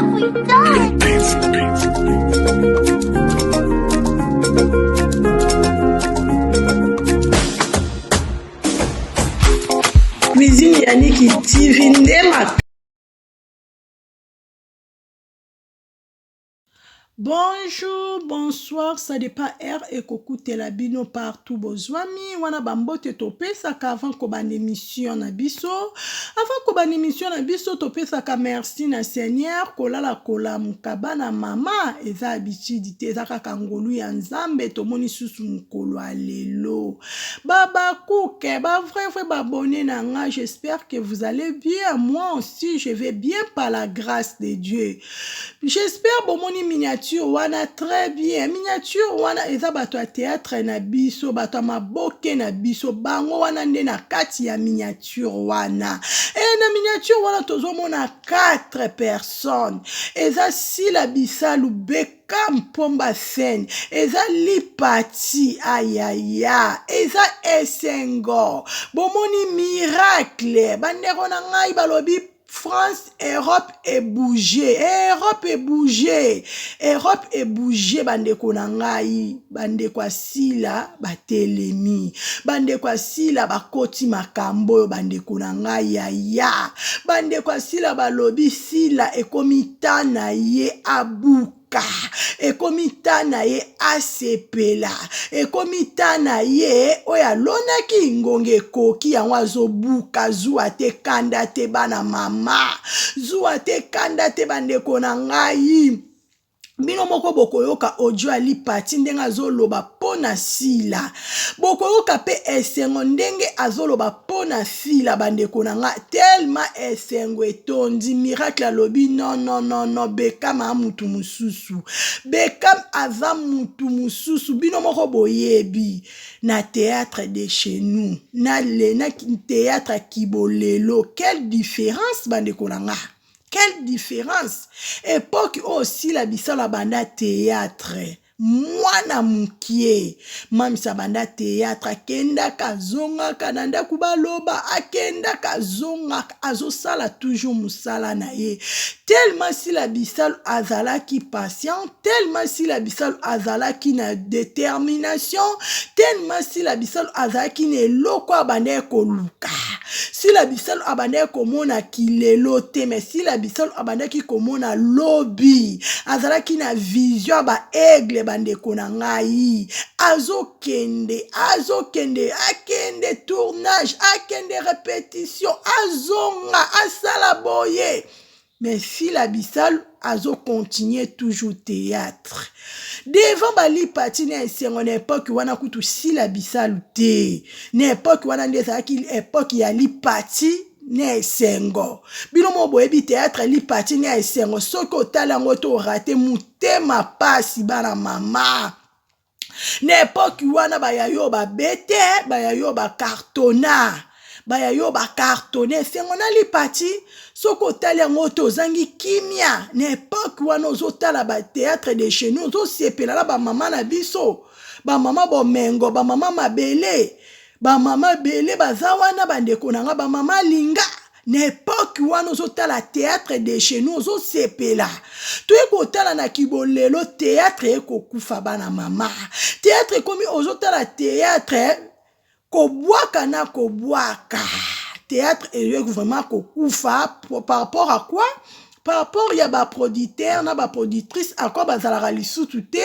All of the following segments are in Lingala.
have we done? Cuisine Yannick TV nde Bonjour, bonsoir, ça dépend heure ekokutela bino partout bozwami wana bambote topesaka avant kobanda émission na biso. Avant kobanda émission na biso topesaka merci na Seigneur kolala kolamuka bana mama eza habitude te eza kaka ngolu ya Nzambe tomoni susu mokolo ya lelo. Babakuke, ba vrai vrai babonne na nga, j'espère que vous allez bien, moi aussi je vais bien par la grâce de Dieu. J'espère bomoni miniature wana très bien. Miniature wana eza bato ya théâtre na biso, bato ya maboke na biso, bango wana nde na kati ya miniature wana. E na miniature wana tozomona 4 personnes. Eza Sila Bisalu Beckham Mpomba scène, eza Lipati ayaya, eza esengo. Bomoni miracle, bandeko na ngai balobi France, Europe ebouge, Europe ebouge, Europe ebouge bandeko na ngai, bandeko ya Sila batelemi, bandeko ya Sila bakoti makambo oyo bandeko na ngai yaya, bandeko ya Sila balobi Sila ekomi ta na ye abuka ka ekomi ta na ye asepela ekomi ta na ye oyo alonaki ngonga ekoki yango azobuka zuwa te kanda te bana mama zuwa te kanda te bandeko na ngai bino moko bokoyoka audio ya lipati ndenge azoloba mpo na sila bokoyoka mpe esengo ndenge azoloba mpo na sila bandeko na nga telema esengo etondi miracle alobi non non non non Beckham a mutu mususu Beckham aza mutu mususu bino moko boyebi na théâtre de chez nous na le na théâtre kibolelo quelle différence bandeko na nga quelle différence epoque oyo sila bisala banda théâtre mwana mukie mam's abanda theatre akendaka azongaka na ndaku baloba akendaka azongaka azosala toujours musala na ye tellement sila bisalu azalaki patient tellement sila bisalu azalaki na determination tellement sila bisalu azalaki na eloko abandaki koluka sila bisalu abandaki komona kilelo te mais sila bisalu abandaki komona lobi azalaki na vision ya ba aigle bandeko na ngai azokende azokende akende tournage akende repetition azonga asala boye mais sila bisalu azo continuer toujours théâtre devant balipati na esengo na epoque wana kutu sila bisalu te na epoque wana nde ezalaki epoque ya lipati na esengo bino moko boyebi théâtre lipati na esengo soki otali yango to rate motema pasi bana mama na epoke wana bayayo babete bayayo bakartona bayayo bakartone esengo na lipati soki otali yango te ozangi kimia na epoke wana ozotala batheatre de chez nous ozosepela na bamama na biso bamama bomengo bamama mabele bamama ebele baza wana bandeko na nga bamama linga na epoke wana ozotala théâtre de chez nous ozosepela toye kotala na kibolelo théâtre ekokufa bana mama théâtre ekomi ozotala théâtre kobwaka na kobwaka théâtre eyoki vraiment kokufa par rapport à quoi par rapport ya baproducteur na baproductrice akwa bazalaka lisusu te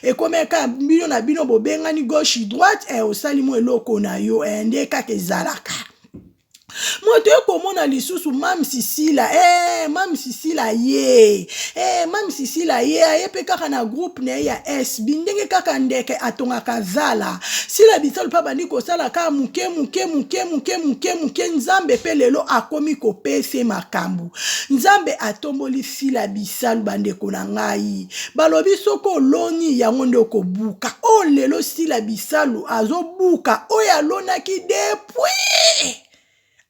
ekomi kaka bino na bino bobengani gauche droite eh, osali mwa eloko na yo eh, nde kaka ezalaka moto ekomona lisusu mam sisila eh, mam sisila ye eh, mam sisila ye aye mpe kaka na groupe na ye ya sb ndenge kaka ndeke atongaka zala sila bisalu mpe abandi kosala kaka moke moke moke moke moke moke nzambe mpe lelo akomi kopese makambo nzambe atomboli sila bisalu bandeko na ngai balobi soki oloni yango nde okobuka oyo lelo sila bisalu azobuka oyo alonaki depuis.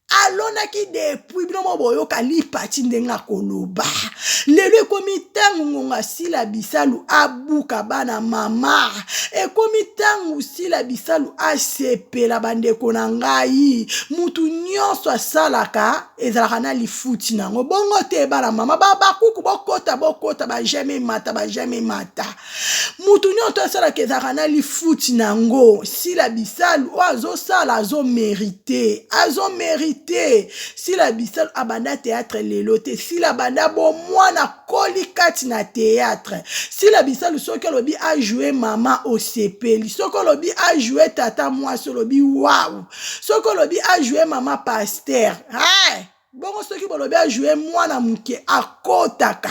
Alonaki depuis bino moko boyoka lipati ndenge akoloba. Lelo ekomi ntango ngonga Sila Bisalu abuka bana mama. Ekomi ntango Sila Bisalu asepela bandeko na ngai. Mutu nyonso asalaka ezalaka na lifuti nango. Bongo te bana mama ba bakuku bokota bokota ba j'aime emata ba j'aime emata. Mutu nyonso asalaka ezalaka na lifuti nango. Sila Bisalu oyo azosala azo merite, azo merite. Sila Bisalu abanda théâtre lelo te. Sila abanda bomwana koli kati na théâtre. Sila Bisalu soki olobi a jouer mama osepeli, soki olobi a jouer tata mwasi olobi waouh, soki olobi a jouer mama pasteur, hey! Bongo soki bolobi a jouer mwana moke akotaka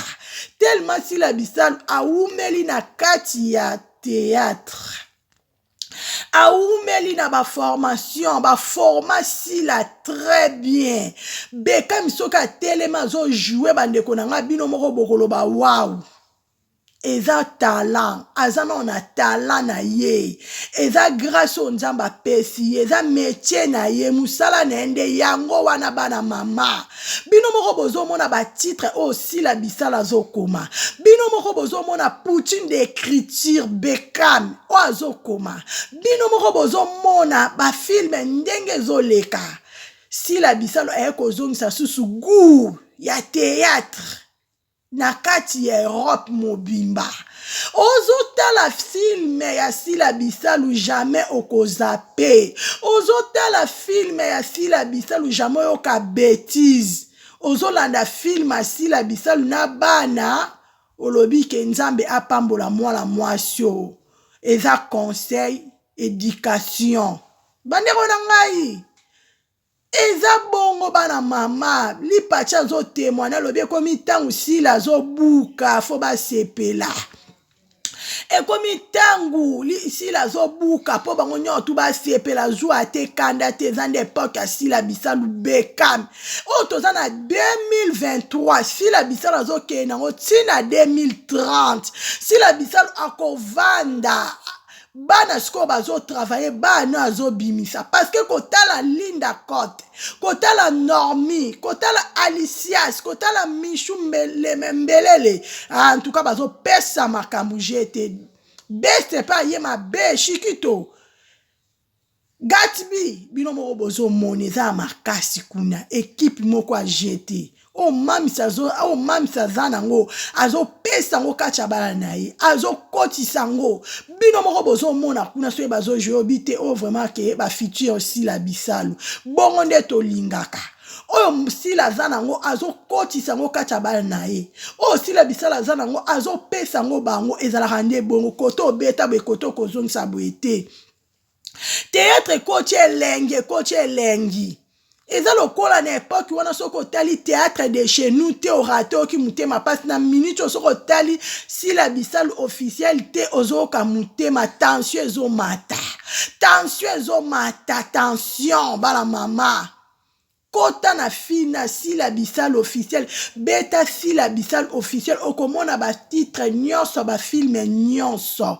tellement Sila Bisalu awumeli na kati ya théâtre, awumeli na ba formation, ba forma Sila très bien. Bekami soki atelemi azo jouer bandeko na nga bino moko bokoloba waouh. Eza talent, aza nao na talent na ye, eza grace oyo Nzambe apesi ye, eza metier na ye, mosala na ye nde yango wana. Bana mama, bino moko bozomona ba titre oyo Sila Bisala azokoma, bino moko bozomona poutine d'écriture Bekam oyo azokoma, bino moko bozomona ba film ndenge ezoleka. Sila Bisalo aye kozongisa susu goût ya théâtre na kati ya Europe mobimba. Ozotala film ya Sila Bisalu jamais okozape. Ozotala film ya Sila Bisalu jamais oyoka bêtise. Ozolanda film ya Sila Bisalu na bana olobi ke Nzambe apambola mwana mwasi oyo. Eza conseil éducation. Bandeko na ngai, eza bongo bana mama. Lipachi azotémoigne, alobi ekomi ntango Sila azobuka fo basepela. Ekomi ntango Sila azobuka mpo bango nyonso tu basepela, zwa te kanda te. Eza nde époque ya Sila Bisalu Bekam oyo toza na 2023. Sila Bisalu azokende yango ntina 2030. Sila Bisalu akovanda bana sikoyo bazotravaille, bana azobimisa parce que kotala Linda Cote, kotala Normi, kotala Alicias, kotala Michu Mbelele, en tout cas bazopesa makambo jete beste mpe aye mabe shikito Gatby. Bino moko bozomona eza ya makasi kuna, ekipe moko ajete oyo mamisi aza nango, azopesa yango kati ya bana na ye, azokotisa yango. Bino moko bozomona kuna soki bazojouer obi te oyo vraiment ke bafutur Sila Bisalu. Bongo nde tolingaka oyo Sila aza nango, azokotisa yango kati ya bana na ye. Oyo Sila Bisala aza nango, azopesa yango bango. Ezalaka nde bongo, kote obeta boye, kote okozongisa boye te. Théâtre ekoti elengi, ekoti elengi. Eza lokola na époque wana, soki otali théâtre de chez nous te, orater, oyoki motema mpasi. Na minute oyo, soki otali Sila Bisalu officiel te, ozoyoka motema tension ezomata, tension ezomata, tension. Bana mama, kota na fina Sila Bisalu officiel, beta Sila Bisalu officiel, okomona batitre nyonso, bafilm nyonso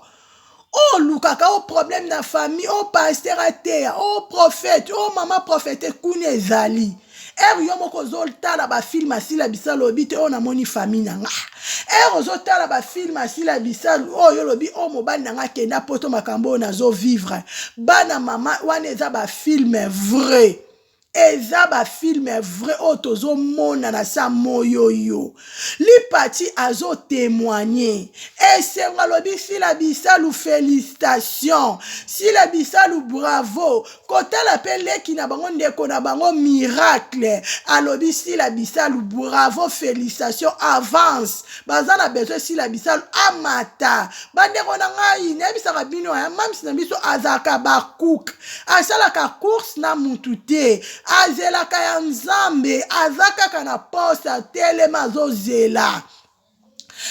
oyo olukaka. O problème na famille, o pasteur ateya, o prophète, o mama prophète, kuna ezali ere yo moko ozotala bafilm asila Bisalu, oyebi te oyo namoni famille na nga. Ere ozotala bafilm asila Bisalu oyo olobi oyo mobali na nga akenda poto, makambo oyo nazovivre, bana mama, wana eza bafilm vrai, eza bafilm vrai oyo tozomona na sa moyoyo. Lipati azotémoigne esengo, alobi Sila Bisalu félicitation, Sila Bisalu bravo. Kotala mpe leki na bango, ndeko na bango Miracle, alobi Sila Bisalu bravo, félicitation, avance. Baza na besoin Sila Bisalu amata. Bandeko na ngai, nayebisaka bino ya mamisi na biso azalaka bacook, asalaka course na mutu te, azelaka ya Nzambe. Aza kaka na poste, atelema, azozela,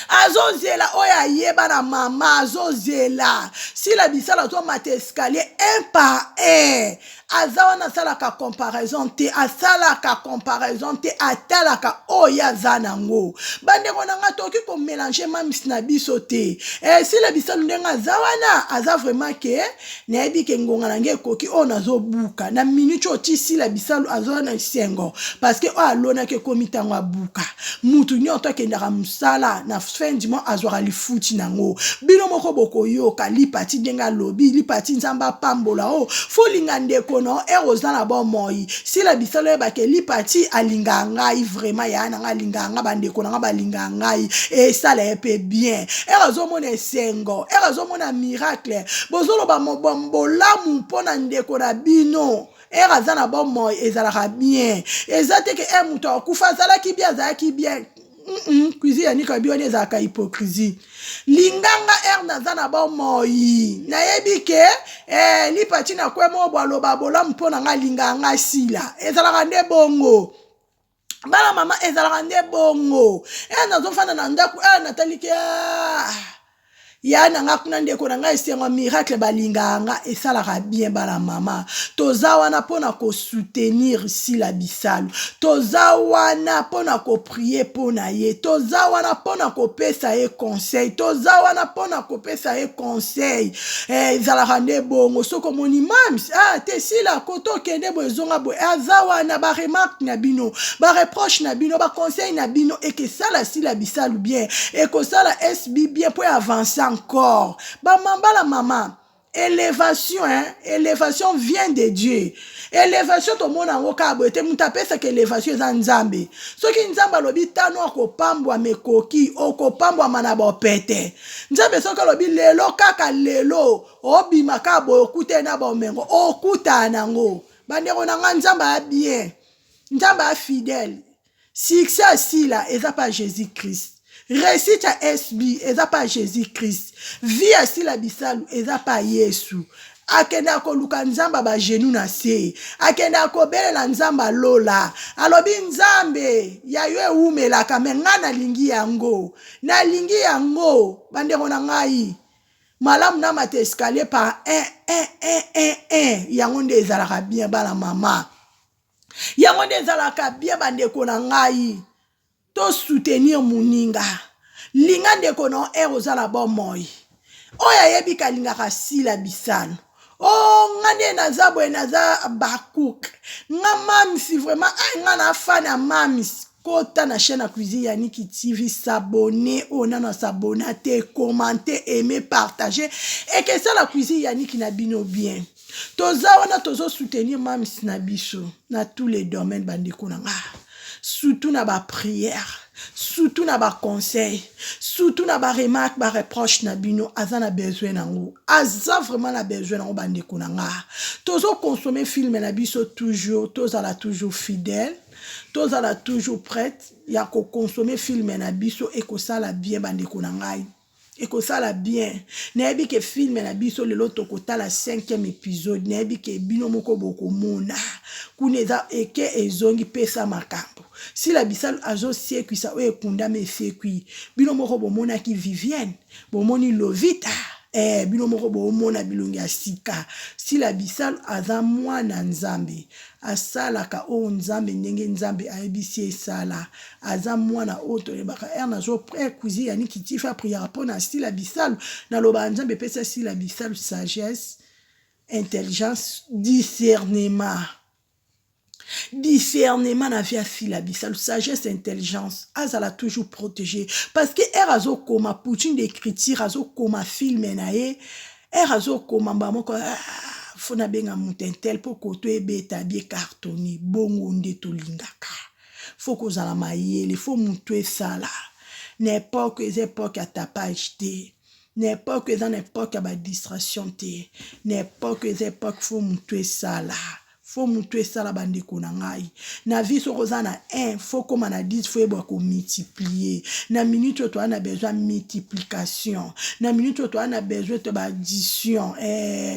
azozela oyo ayeba na mama, azozela Sila Bisala azomata escalier un par un. Aza wana asalaka comparaison te, asalaka comparaison te, atalaka oyo aza nango. Bandeko na nga, tokoki komélanger Mams na biso te. Sila Bisalu ndenge aza wana, aza vraiment ke nayebi ke ngonga na ngai ekoki, oyo nazobuka na minute oyo. Ti Sila Bisalu aza na esengo parce que oyo alonaki ekomi ntango abuka. Mutu nyonso akendaka mosala, na fin du mois azwaka lifuti nango. Bino moko bokoyoka Lipati ndenge alobi. Lipati, Nzambe apambola. O folinga ndeko no ere oza na bomoi. Sila Bisalo, oyebake Lipati alingaka ngai vraiment, ya na ngai alingaka ngai, bandeko na ngai balingaka ngai, esala ye mpe bien. Ere azomona esengo, ere azomona miracle, bozoloba bolamu mpo na ndeko na bino. Ere aza na bomoi, ezalaka bien. Eza te ke e moto akufa, azalaki bien, azalaki bien. Cuisine ya Nika bi wana ezalaka hypocrisie. Linganga ere naza na bomoi, nayebi ke Lipati na kwe moko aloba bolamu mpo na ngai, alingaka ngai. Sila ezalaka nde bongo, bana mama, ezalaka nde bongo. E nazofanda na ndako, e nataliki ah, ya na nga kuna, ndeko na ngai, esengo, miracle, balingaka nga, esalaka bien. Bana mama, toza wana mpona kosoutenir Sila Bisalu, toza wana mpona koprier mpo na ye, toza wana mpona kopesa ye conseil, toza wana mpona kopesa ye conseil. Ezalaka nde bongo. Soki omoni Mams, ah te, Sila koto okende boye, ezonga boye, aza wana. Baremarque na bino, bareproche na bino, baconseil na bino ekesala Sila Bisalu bien, ekosala SB bien mpo avance encore. Bamambala mama, élévation, hein? Élévation vient de Dieu. Élévation, tomona yango kaka boye te. Moto apesaka élévation eza Nzambe. Soki Nzambe alobi tano akopambwama, ekoki okopambwama na bopete. Nzambe soki alobi lelo, kaka lelo, obima kaka boye, okute na bomengo, okutana nango. Bandeko na nga, Nzambe aya bien, Nzambe aya fidèle. Succès asila eza pa Jésus Christ, réussite ya SB eza pa Jésus Christ, vie ya Sila Bisalu eza pa Yesu. Akendaka koluka Nzambe, bagenoux na se, akendaka kobelela Nzambe alola. Alobi: "Nzambe ya yo ewumelaka, me ngai nalingi yango, nalingi yango." Bandeko na ngai, malamu namata escalier par 1 1 1 1 1, yango nde ezalaka bien. Bana mama, yango nde ezalaka bien. Bandeko na ngai, tosoutenir moninga. Linga ndeko na ere oza na bomoi. Oyo ayebi kalingaka Sila Bisano, o oh, nga nde naza boye, naza bacook nga Mamisi vraiment. Ai, nga na fan ya Mamisi. Kota na chaîne ya Cuisine ya Niki TV, s'abonner oyo nano as'abonner te, commenter, aimer, partager, ekesala Cuisine ya Niki na bino bien. Toza wana, tozosoutenir Mamisi na biso na tous les domaines. Bandeko na nga, surtout na baprière, surtout na baconseil, surtout na baremarque, bareproche na bino, aza na besoin nango, aza vraiment na besoin nango. Bandeko na nga, tozoconsommer film na biso toujours, tozala toujours fidèle, tozala toujours prête ya koconsommer film na biso, ekosala bien. Bandeko na ngai, ekosala bien. Nayebi ke film na biso lelo tokotala 5e épisode. Nayebi ke bino moko bokomona kuna eza eke ezongi pesa makambo. Sila Bisalu azosiekwisa oyo ekundama, esekwi. Bino moko bomonaki Vivienne, bomoni Lovita. Bino moko bomona bilongi ya sika. Sila Bisalu aza mwana Nzambe, asalaka oyo Nzambe, ndenge Nzambe ayebisi esala. Aza mwana oyo toyebaka. Ere nazo Cuisine ya Niki TV apriaka mpo na Sila Bisalu, nalobaka: "Nzambe, epesa Sila Bisalu sagesse, intelligence, discernement." Discernement na vie asila Bisalu, sagesse, intelligence, azala toujours protégé parce que ere azokoma poutine d'écriture, azokoma film na ye, ere azokoma mba moko, ah, fo nabenga moto intel mpo koto ebeta bie cartonné. Bongo nde tolingaka. Fo kozala mayele, fo motu esala. Na époque eza époque ya tapage te, na époque eza na époque ya badistraction te, na époque eza époque fo motu esala. Faut motu esala, bandeko na ngai. Na vie, soki oza na 1, faut koma na 10, faut yeba komultiplier. Na minute oyo, toza na besoin multiplication. Na minute oyo, toza na besoin to baaddition,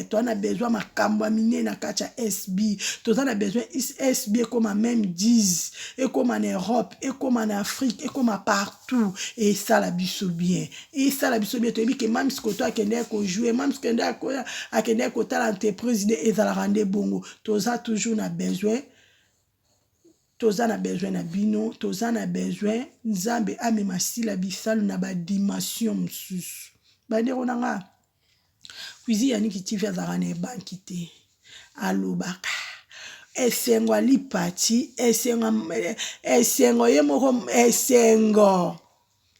toza na besoin makambo ya minene na kati ya SB. Toza na besoin SB ekóma même 10, ekóma na Europe, ekóma na Afrique, ekóma partout. Esala biso bien, esala biso bien. Toyebi ke Mams koto akendeki kojouer, Mams akendeki kotala entreprise nde ezalaka nde bongo. Toza toujours na besoin, toza na besoin na bino, toza na besoin Nzambe amema Sila Bisalu na badimension mosusu. Bandeko na nga, Cuisine Yaniki TV azalaka na ebanki te, alobaka esengo alipati, esengo, esengo ye moko, esengo,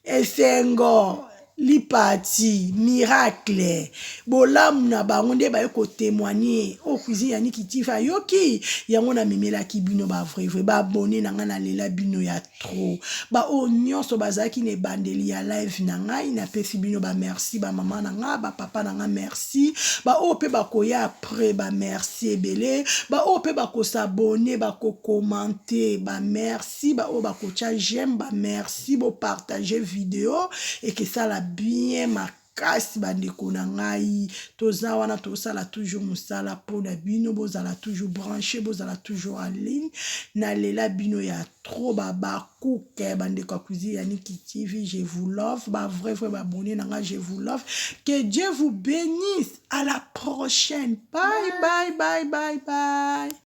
esengo lipati miracle, bolamu na bango nde baye kotémoigner. Oyo Cuisine Yaniki TV ayoki yango, namemelaki bino bavrai vrai baabonnés na ngai. Nalela bino ya trop. Baoyo nyonso bazalaki na ebandeli ya live na ngai, napesi bino bamerci. Bamama na ngai, bapapa na ngai, merci. Baoyo mpe bakoya après, bamerci ebele. Baoyo mpe bakos'abonner, bakocommenter, bamerci. Baoyo bakotya j'aime, bamerci. Bopartager video, ekesala bien makasi. Bandeko na ngai, toza wana, tosala toujours mosala mpona bino. Bozala toujours branché, bozala toujours en ligne. Nalela bino ya trop, babakuke. Bandeko ya Cuisine Yaniki TV, je vous love. Bavrai vrai baabonnés na ngai, je vous love. Que Dieu vous bénisse. À la prochaine. Bye bye bye bye bye.